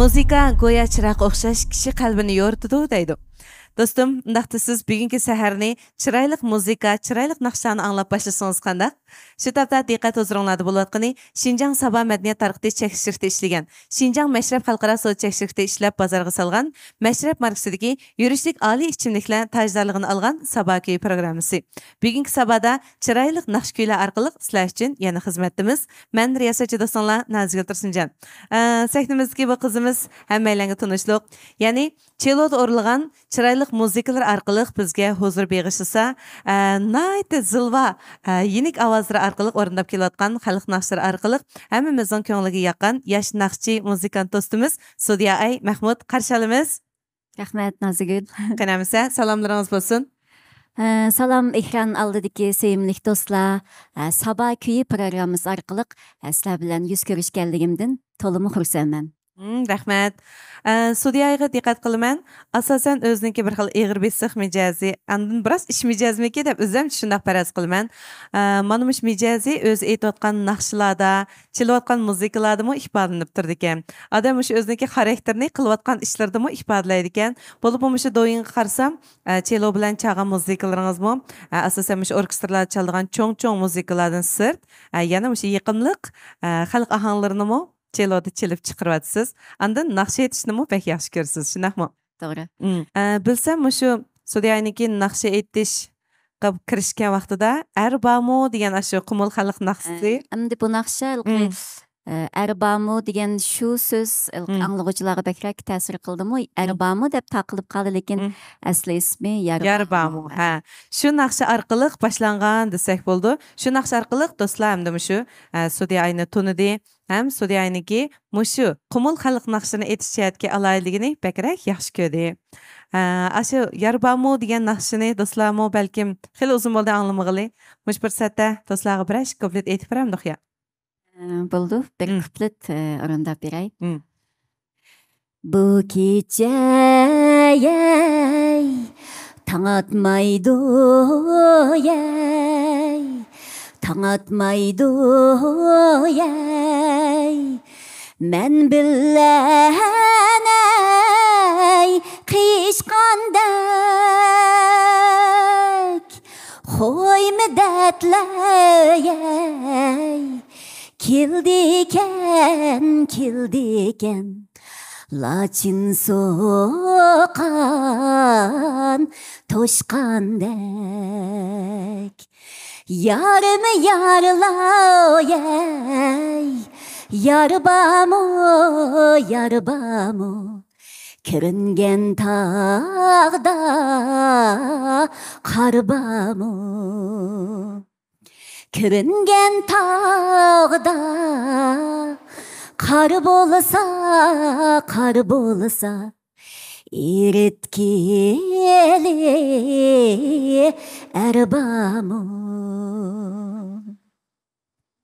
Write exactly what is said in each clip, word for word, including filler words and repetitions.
مۇزىكا گويا چىراغقا ئوخشاش كىشى قەلبىنى يورۇتىدۇ دەيدۇ. دوستۇم، ئۇنداقتا سىز بۈگۈنكى سەھەرنى چىرايلىق مۇزىكا، چىرايلىق ناخشىلارنى ئاڭلاپ باشلىسىڭىز قانداق؟ شۇ تاپتا دىققەت ھۇزۇرۇڭلاردا بولۇۋاتقىنى شىنجاڭ سابا مەدەنىيەت تارقىتىش چەكلىك شىركىتى ئىشلىگەن، شىنجاڭ مەشرەپ خەلقئارا سودا چەكلىك شىركىتى ئىشلەپ بازارغا سالغان مەشرەپ ماركىسىدىكى يۈرۈشلۈك ئالىي ئىچىملىكلەر تاجدارلىقىنى ئالغان سابا كۈيى پروگراممىسى. بۈگۈنكى سابادا چىرايلىق ناخشا كۈيلەر ئارقىلىق سىلەر ئۈچۈن يەنە خىزمەتتىمىز. مەن رىياسەتچى دوستۇڭلار نازىگۈل تۇرسۇنجان. ئە، سەھنىمىزدىكى بۇ قىزىمىز ھەممەيلەنگە تونۇشلۇق. يەنى چېلودا ئورۇنلىغان چىرايلىق مۇزىكىلىرى ئارقىلىق بىزگە ھۇزۇر بېغىشلىسا، ئە، ناھايىتى زىلۋا، ئە، يېنىك ئاۋازلىرى ئارقىلىق ئورۇنداپ كېلىۋاتقان خەلق ناخشىلىرى ئارقىلىق ھەممىمىزنىڭ كۆڭلىگە ياققان ياش ناخشىچى، مۇزىكانت دوستىمىز سۇدىيا ئاي مەھمۇد قارشى ئالىمىز. رەھمەت، نازىگۈل. قېنى ئەمىسە، سالاملىرىڭىز بولسۇن. ئە، سالام، ئېكران ئالدىدىكى سۆيۈملۈك دوستلار. ئە، سابا كۈيى پروگراممىسى ئارقىلىق، ئە، سىلەر بىلەن يۈز كۆرۈشكەنلىكىمدىن تولىمۇ خۇرسەنمەن. مم، رەھمەت. ئە، سۇدىياغا دىققەت قىلىمەن. ئاساسەن ئۆزىنىڭكى بىر خىل ئېغىر بېسىق مىجەزى، ئاندىن بىراز ئىچ مىجەزمىكى دەپ ئۆزۈمچە شۇنداق پەرەز قىلىمەن. ئە، مانا مۇشۇ مىجەزى ئۆزى ئېيتىۋاتقان ناخشىلاردا، چېلىۋاتقان مۇزىكىلاردىمۇ ئىپادىلىنىپ تۇرىدىكەن. ئادەم مۇشۇ ئۆزىنىڭكى خاراكتېرىنى قىلىۋاتقان ئىشلىرىدىمۇ ئىپادىلەيدىكەن. بولۇپمۇ مۇشۇ دويىڭغا قارىسام، ئە، چېلو بىلەن چالغان مۇزىكىلىرىڭىزمۇ، ئە، ئاساسەن مۇشۇ ئوركېستىرلاردا چالىدىغان چوڭ-چوڭ مۇزىكىلاردىن سىرت، ئە، يەنە مۇشۇ يېقىملىق، ئە، خەلق ئاھاڭلىرىنىمۇ چېلودا چېلىپ چىقىرىۋاتىسىز. ئاندىن ناخشا ئېيتىشنىمۇ بەك ياخشى كۆرىسىز، شۇنداقمۇ؟ توغرا. مم. ئە، بىلسەم، مۇشۇ سۇدىيانىڭكى ناخشا ئېيتىشقا كىرىشكەن ۋاقتىدا ئەر بارمۇ دېگەن ئاشۇ قۇمۇل خەلق ناخشىسى. ئە، ئەمدى بۇ ناخشا ھېلىقى، مم. ئە، ئەر بارمۇ دېگەن شۇ سۆز ھېلىقى مم. ئاڭلىغۇچىلارغا بەكرەك تەسىر قىلدىمۇ؟ ئەر مم. بارمۇ دەپ تاقىلىپ قالدى، لېكىن مم. ئەسلى ئىسمى يار يار بارمۇ؟ بارمۇ؟ ھە. شۇ ناخشا ئارقىلىق باشلانغان دېسەك بولىدۇ. شۇ ناخشا ئارقىلىق دوستلار ئەمدى مۇشۇ، ئە، سۇدىيا ئاينى تونۇدى. ھەم سۇدىيانىڭكى مۇشۇ قۇمۇل خەلق ناخشىنى ئېيتىش جەھەتتىكى ئالاھىدىلىكىنى بەكرەك ياخشى كۆردى. ئە، ئاشۇ يار بارمۇ دېگەن ناخشىنى دوستلارمۇ بەلكىم خېلى ئۇزۇن بولدى ئاڭلىمىغىلى. مۇشۇ پۇرسەتتە دوستلارغا بىرەر ئىككى كۇپلېت ئېيتىپ بېرەمدۇق يا؟ ئە، بولىدۇ. بىر مم. كۇپلېت، ئە، ئورۇنداپ بېرەي. مم. بۇ كېچە، ئەي، تاڭ ئاتمايدۇ، ئەي، تاڭ ئاتمايدۇ، ئەي، مەن بىلەن، ئەي، قىيىشقاندەك، خۇيمۇ دەردلەر، ئەي، كېلىدىكەن، كېلىدىكەن، لاچىن سوققان توشقاندەك. يارمۇ يارلاي، يار بارمۇ، يار بارمۇ؟ كۆرۈنگەن تاغدا قار بارمۇ؟ كۆرۈنگەن تاغدا قار بولسا، قار بولسا، ئېرىتكىلى ئەر بارمۇ؟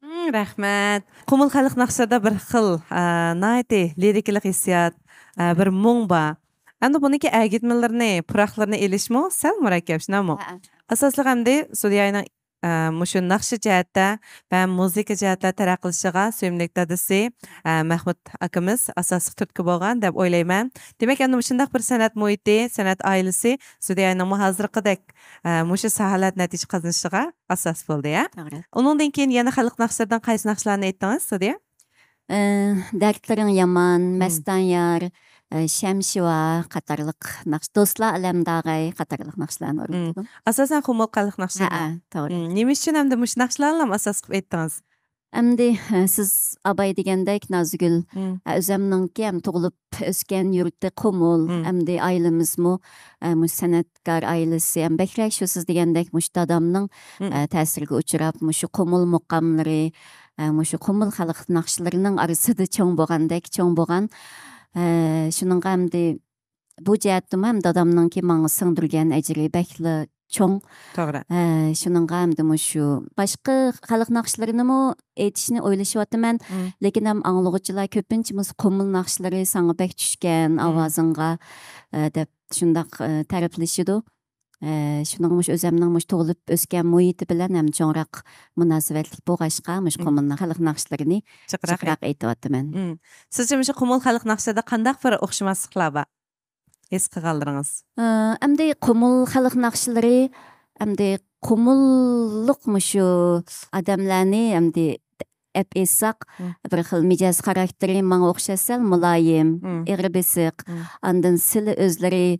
مم، رەھمەت. قۇمۇل خەلق ناخشىلىرىدا بىر خىل، ئە، ناھايىتى لىرىكىلىق ھېسسىيات، ئە، بىر مۇڭ بار. ئەمدى بۇنىڭكى ئەگىتمىلىرىنى، پۇراقلىرىنى ئېلىشمۇ سەل مۇرەككەپ، شۇنداقمۇ؟ ھە. ئاساسلىق ئەمدى سۇدىيانىڭ، ئە، مۇشۇ ناخشا جەھەتتە ۋە مۇزىكا جەھەتتە تەرەققىي قىلىشىغا سۆيۈملۈك دادىسى، ئە، مەھمۇد ئاكىمىز ئاساسلىق تۈرتكە بولغان دەپ ئويلايمەن. دېمەك، ئەمدى مۇشۇنداق بىر سەنئەت مۇھىتى، سەنئەت ئائىلىسى سۇدىيانىڭمۇ ھازىرقىدەك، ئە، مۇشۇ ساھەلەردە نەتىجە قازىنىشىغا ئاساس بولدى، ھە؟ توغرا. ئۇنىڭدىن كېيىن يەنە خەلق ناخشىلىرىدىن قايسى ناخشىلارنى ئېيتتىڭىز، سۇدىيا؟ ئە، دەردلىرىڭ يامان، مم. مەستان يار، ئە، شەمشىۋا قاتارلىق ناخشا، دوستلار ئالەمداغاي قاتارلىق ناخشىلارنى مم. ئورۇندىدىم. ئاساسەن قۇمۇل خەلق ناخشىلىرى. ھەئە، توغرا. مم. نېمە ئۈچۈن ئەمدى مۇشۇ ناخشىلارنىلا ئاساس قىلىپ ئېيتتىڭىز؟ ئەمدى، ئە، سىز ئاباي دېگەندەك، نازىگۈل، مم. ئە، ئۆزەمنىڭكى ھەم تۇغۇلۇپ ئۆسكەن يۇرتى قۇمۇل، مم. ئەمدى ئائىلىمىزمۇ، ئە، مۇشۇ سەنئەتكار ئائىلىسى، ھەم بەكرەك شۇ سىز دېگەندەك مۇشۇ دادامنىڭ، مم. ئە، تەسىرىگە ئۇچراپ، مۇشۇ قۇمۇل مۇقاملىرى، ئە، مۇشۇ قۇمۇل خەلق ناخشىلىرىنىڭ ئارىسىدا چوڭ بولغاندەك چوڭ بولغان. ئە، شۇنىڭغا ئەمدى بۇ جەھەتتىمۇ ھەم دادامنىڭكى ماڭا سىڭدۈرگەن ئەجرى بەكلا چوڭ. توغرا. ئە، شۇنىڭغا ئەمدى مۇشۇ باشقا خەلق ناخشىلىرىنىمۇ ئېيتىشنى ئويلىشىۋاتىمەن. مم. لېكىن ھەم ئاڭلىغۇچىلار كۆپىنچە مۇشۇ قۇمۇل ناخشىلىرى ساڭا بەك چۈشكەن، مم. ئاۋازىڭغا، ئە، دەپ شۇنداق، ئە، تەرىپلىشىدۇ. ئە، شۇنىڭ مۇشۇ ئۆزەمنىڭ مۇشۇ تۇغۇلۇپ ئۆسكەن مۇھىتى بىلەن ھەم چوڭراق مۇناسىۋەتلىك بولغاچقا، مۇشۇ مم. قۇمۇلنىڭ خەلق ناخشىلىرىنى جىقراق جىقراق ئېيتىۋاتىمەن. مم. سىزچە مۇشۇ قۇمۇل خەلق ناخشىلىرىدا قانداق بىر ئوخشىماسلىقلار بار؟ ھېس قىلغانلىرىڭىز؟ ئە، ئەمدى قۇمۇل خەلق ناخشىلىرى، ئەمدى قۇمۇللۇق مۇشۇ ئادەملەرنى ئەمدى ئەپ ئېيتساق، مم. بىر خىل مىجەز خاراكتېرى ماڭا ئوخشاش سەل مۇلايىم، مم. ئېغىر بېسىق، مم. ئاندىن سىلى ئۆزلىرى،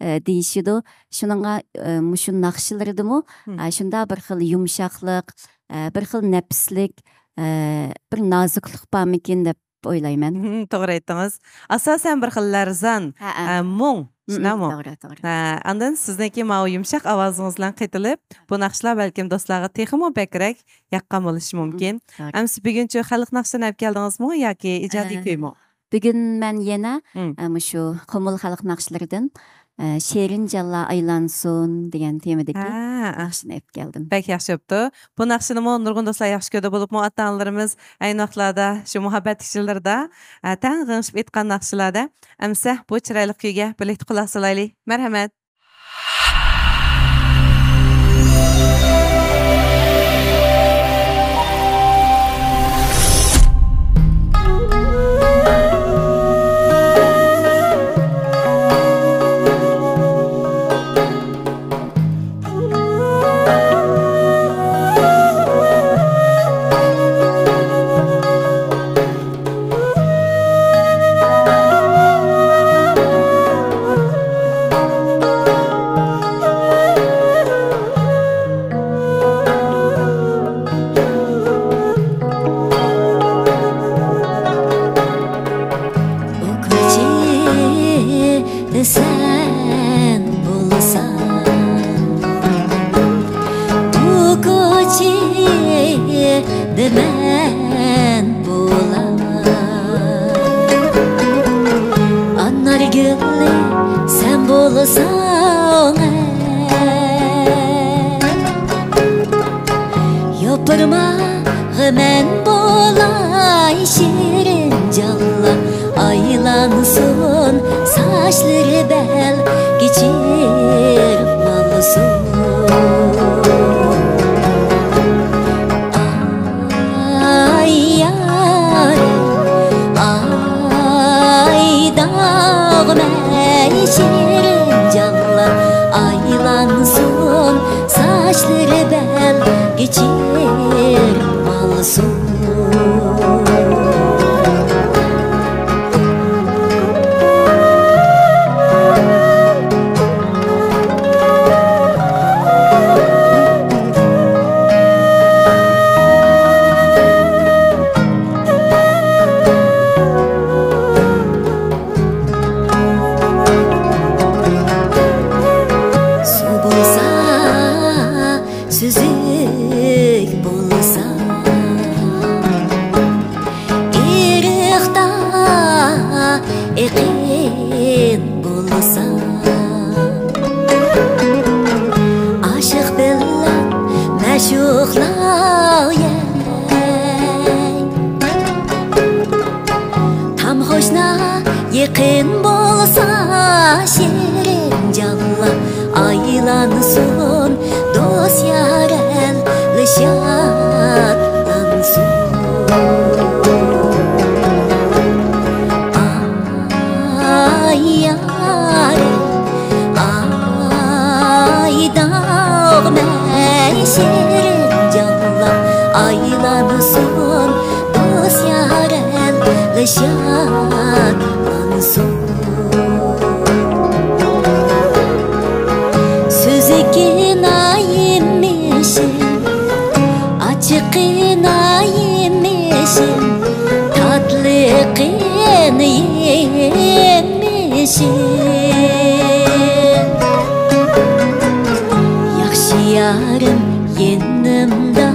ئە، دېيىشىدۇ. شۇنىڭغا، ئە، مۇشۇ ناخشىلىرىدىمۇ، مم. ئە، شۇنداق بىر خىل يۇمشاقلىق، ئە، بىر خىل نەپىسلىك، ئە، بىر نازۇكلۇق بارمىكىن دەپ ئويلايمەن. مم، توغرا ئېيتتىڭىز. ئاساسەن بىر خىل لەرزان، ھەئە. ئە، مۇڭ، مم، شۇنداقمۇ؟ توغرا، توغرا. ھە، ئاندىن سىزنىڭكى ماۋۇ يۇمشاق ئاۋازىڭىز بىلەن قېتىلىپ، بۇ ناخشىلار بەلكىم دوستلارغا تېخىمۇ بەكرەك ياققان بولۇشى مۇمكىن. مم، توغرا. ئەمسە بۈگۈنچۇ خەلق ناخشىسىنى ئەپ كەلدىڭىزمۇ ياكى ئىجادىي ئە، كۈيمۇ؟ بۈگۈن مەن يەنە، مم. ئە، مۇشۇ قۇمۇل خەلق ناخشىلىرىدىن، ئە، شېرىن جانلار ئايلانسۇن دېگەن تېمىدىكى ھە. ناخشىنى ئېلىپ كەلدىم. بەك ياخشى بوپتۇ. بۇ ناخشىنىمۇ نۇرغۇن دوستلار ياخشى كۆرىدۇ، بولۇپمۇ ئاتا-ئانىلىرىمىز ئەينى ۋاقىتلاردا شۇ مۇھەببەتلىك يىللىرىدا، ئە، تەڭ غىڭشىپ ئېيتقان ناخشىلاردە. ئەمسە بۇ چىرايلىق كۈيگە بىرلىكتە قۇلاق سالايلى. مەرھەمەت. ئۇ كوچىدا سەن بولساڭ، بۇ كوچىدا مەن بولاي. ئانارگۈلى سەن بولساڭ، يوپۇرماق مەن بولاي شېرىن جانلار، ئايلانسۇن ساچلىرى بەلگە چىرمالسۇن. ئاي، يارىم، ئاي، داغمەي شېرىن جانلار، ئايلانسۇن ساچلىرى بەلگە چىرمالسۇن. سۇ بولسا سۈزۈك بولسا، ئېرىقتا ئېقىن بولسا، ئاشىق بىلەن مەشۇقلاۋ يەي. تام قوشنا يېقىن بولسا، شېرىن جانلار ئايلانسۇن، دوست يار ئەل شادلانسۇن. ئاي، يارىم، ئاي، داغمەي شېرىن جانلار ئايلانسۇن، دوست يار ئەل شادلانسۇن. سۈزۈكى نايىم يېشىم، ئاچچىقى نايىم يېشىم، تاتلىقى نېيىم يېشىم. ياخشى يارىم يېنىمدا،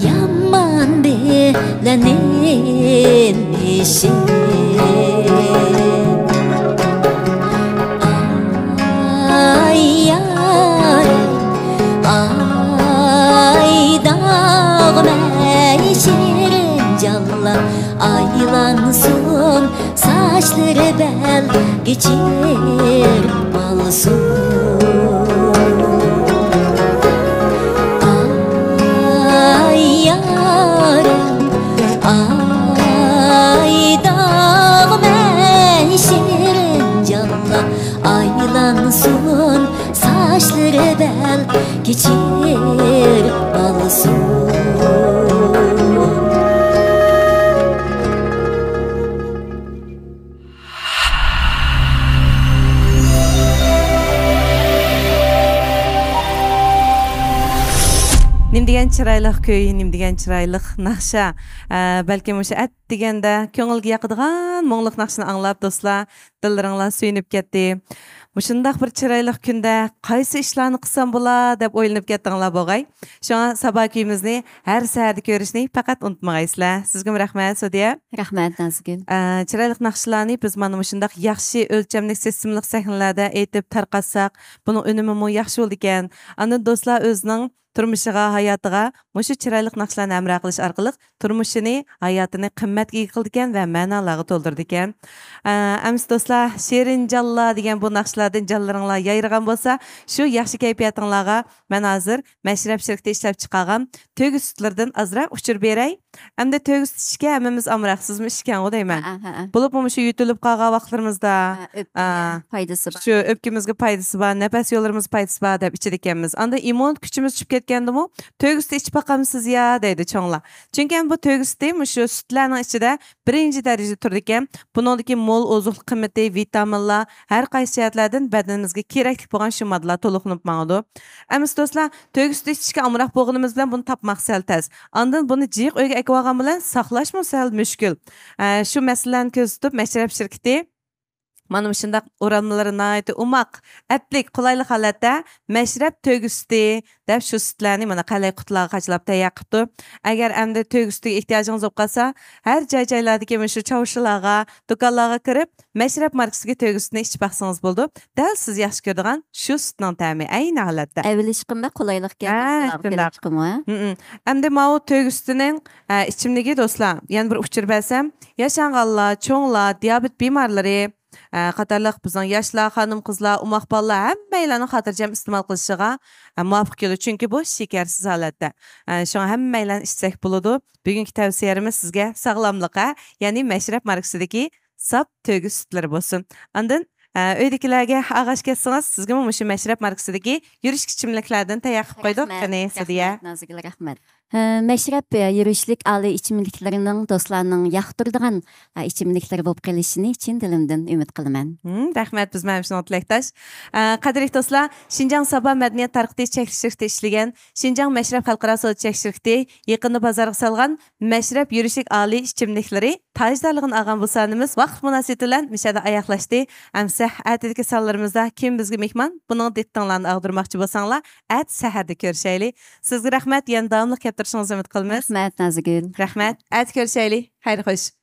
يامان بىلەن نېمىشىم. ئاي، يارىم، ئاي، داغمەي شېرىن جانلار ئايلانسۇن، ساچلىرى بەلگە چىرمالسۇن. كېچىر ئالسۇن. نېمىدېگەن چىرايلىق كۈي، نېمىدېگەن چىرايلىق ناخشا. ئە، بەلكىم مۇشۇ ئەت دېگەندە كۆڭۈلگە ياقىدىغان مۇڭلۇق ناخشىنى ئاڭلاپ، دوستلار، دىللىرىڭلار سۆيۈنۈپ كەتتى. مۇشۇنداق بىر چىرايلىق كۈندە قايسى ئىشلارنى قىلسام بولا دەپ ئويلىنىپ كەتتىڭلار بوغاي. شۇڭا سابا كۈيىمىزنى ھەر سەھەردە كۆرۈشنى پەقەت ئۇنتۇمىغايسىلەر. سىزگىمۇ رەھمەت، سودىيە. رەھمەت، نازىگۈل. ئە، چىرايلىق ناخشىلارنى بىز مانا مۇشۇنداق ياخشى ئۆلچەملىك سىستېمىلىق سەھنىلەردە ئېيتىپ تارقاتساق، بۇنىڭ ئۈنۈمىمۇ ياخشى بولىدىكەن. ئاندىن دوستلار ئۆزىنىڭ تۇرمۇشىغا، ھاياتىغا مۇشۇ چىرايلىق ناخشىلارنى ھەمراھ قىلىش ئارقىلىق تۇرمۇشىنى، ھاياتىنى قىممەتكە ئىگە قىلىدىكەن ۋە مەنالارغا تولدۇرىدىكەن. ئە، ئەمىسە دوستلار، شېرىن جانلار دېگەن بۇ ناخشىلاردىن جانلىرىڭلار يايرىغان بولسا، شۇ ياخشى كەيپىياتىڭلارغا مەن ھازىر مەشرەپ شىركىتى ئىشلەپ چىقارغان تۆگە سۈتلىرىدىن ئازراق ئۇچۇر بېرەي. ئەمدى تۆگە سۈتى ئىچىشكە ھەممىمىز ئامراقسىزمۇ ئىچكەنغۇ دەيمەن. ھە، ھە، ھە. بولۇپمۇ مۇشۇ يۆتىلىپ قالغان ۋاقىتلىرىمىزدا، ھە، ئۆپكىگە ھە، پايدىسى بار. شۇ ئۆپكىمىزگە پايدىسى بار، نەپەس يوللىرىمىزغا پايدىسى بار دەپ ئىچىدىكەنمىز. ئاندىن ئىممۇنىتېت كۈچىمىز چۈشۈپ كەتكەندىمۇ، تۆگە سۈتى ئىچىپ باقامسىز يا دەيدۇ چوڭلار. چۈنكى ئەمدى بۇ تۆگە سۈتى مۇشۇ سۈتلەرنىڭ ئىچىدە بىرىنچى دەرىجىدە تۇرىدىكەن. بۇنىڭدىكى مول ئوزۇقلۇق قىممىتى، ۋىتامىنلار، ھەر قايسى جەھەتلەردىن بەدىنىمىزگە كېرەكلىك بولغان شۇ ماددىلار تولۇقلىنىپ ماڭىدۇ. ئەمىسە دوستلار، تۆگە سۈتى ئىچىشكە ئامراق بولغىنىمىز بىلەن بۇنى تاپماق سەل تەس. ئاندىن بۇنى جىق ئۆيگە ئەكىۋالغان بىلەن ساقلاشمۇ سەل مۈشكۈل. ئە، شۇ مەسىلىلەرنى كۆزىتىپ، مەشرەپ شىركىتى مانا مۇشۇنداق ئورالمىلىرى ناھايىتى ئوماق، ئەپلىك، قولايلىق ھالەتتە مەشرەپ تۆگە سۈتى دەپ شۇ سۈتلەرنى مانا قەلەي قۇتىلارغا قاچىلاپ تەييار قىپتۇ. ئەگەر ئەمدى تۆگە سۈتىگە ئېھتىياجىڭىز بولۇپ قالسا، ھەر جاي-جايلاردىكى مۇشۇ چارشۇلارغا، دۇكانلارغا كىرىپ، مەشرەپ ماركىسىدىكى تۆگە سۈتىنى ئىچىپ باقسىڭىز بولىدۇ. دەل سىز ياخشى كۆرىدىغان شۇ سۈتنىڭ تەمى ئەينى ھالەتتە. ئەۋېلىشقىمۇ قولايلىقكەن، ھە، ماقۇل شۇنداق. ئەۋېلىشقىمۇ، ھە؟ ھمم. ئەمدى ماۋۇ تۆگە سۈتىنىڭ، ئە، ئىچىملىكى دوستلار، يەنە بىر ئۇچۇر بەرسەم، ياشانغانلار، چوڭلار، دىيابېت بىمارلىرى، ئە، قاتارلىق بىزنىڭ ياشلار، خانىم-قىزلار، ئوماق بالىلار ھەممەيلەننىڭ خاتىرجەم ئىستېمال قىلىشىغا، ئە، مۇۋاپىق كېلىدۇ. چۈنكى بۇ شېكەرسىز ھالەتتە. ئە، شۇڭا ھەممەيلەن ئىچسەك بولىدۇ. بۈگۈنكى تەۋسىيەلىرىمىز سىزگە ساغلاملىق، ھە، يەنى مەشرەپ ماركىسىدىكى ساپ تۆگە سۈتلىرى بولسۇن. ئاندىن، ئە، ئۆيدىكىلەرگە ئاغاش كەتسىڭىز، سىزگىمۇ مۇشۇ مەشرەپ ماركىسىدىكى يۈرۈشلۈك ئىچىملىكلەردىن تەييار قىلىپ قويدۇق. رەھمەت، قېنى، رەھمەت، سودىيە. نازىگۈل، رەھمەت. ھە، مەشرەپ، ھە، يۈرۈشلۈك ئالىي ئىچىملىكلىرىنىڭ دوستلارنىڭ ياقتۇرىدىغان، ھە، ئىچىملىكلىرى بولۇپ قېلىشىنى چىن دىلىمدىن ئۈمىد قىلىمەن. ھىم، رەھمەت، بىزمۇ ھەم شۇنىڭغا تىلەكداش. ئە، قەدىرلىك دوستلار، شىنجاڭ سابا مەدەنىيەت تارقىتىش چەكلىك شىركىتى ئىشلىگەن شىنجاڭ مەشرەپ خەلقئارا سودا چەكلىك شىركىتى يېقىندا بازارغا سالغان مەشرەپ يۈرۈشلۈك ئالىي ئىچىملىكلىرى تاجدارلىقىنى ئالغان بۇ سانىمىز ۋاقىت مۇناسىۋىتى بىلەن مۇشۇ يەردە ئاياغلاشتى. ئەمىسە ئەتىدىكى سانلىرىمىزدا كىم بىزگە مېھمان، بۇنىڭ دىققىتىڭلارنى ئاغدۇرماقچى بولساڭلار، ئەتە سەھەردە كۆرۈشەيلى. سىزگە رەھمەت، يەنە داۋاملىق كەپ تۇرۇشىڭىزنى ئۈمىد قىلىمىز. رەھمەت، نازىگۈل. رەھمەت، ئەتە كۆرۈشەيلى. خەير خوش.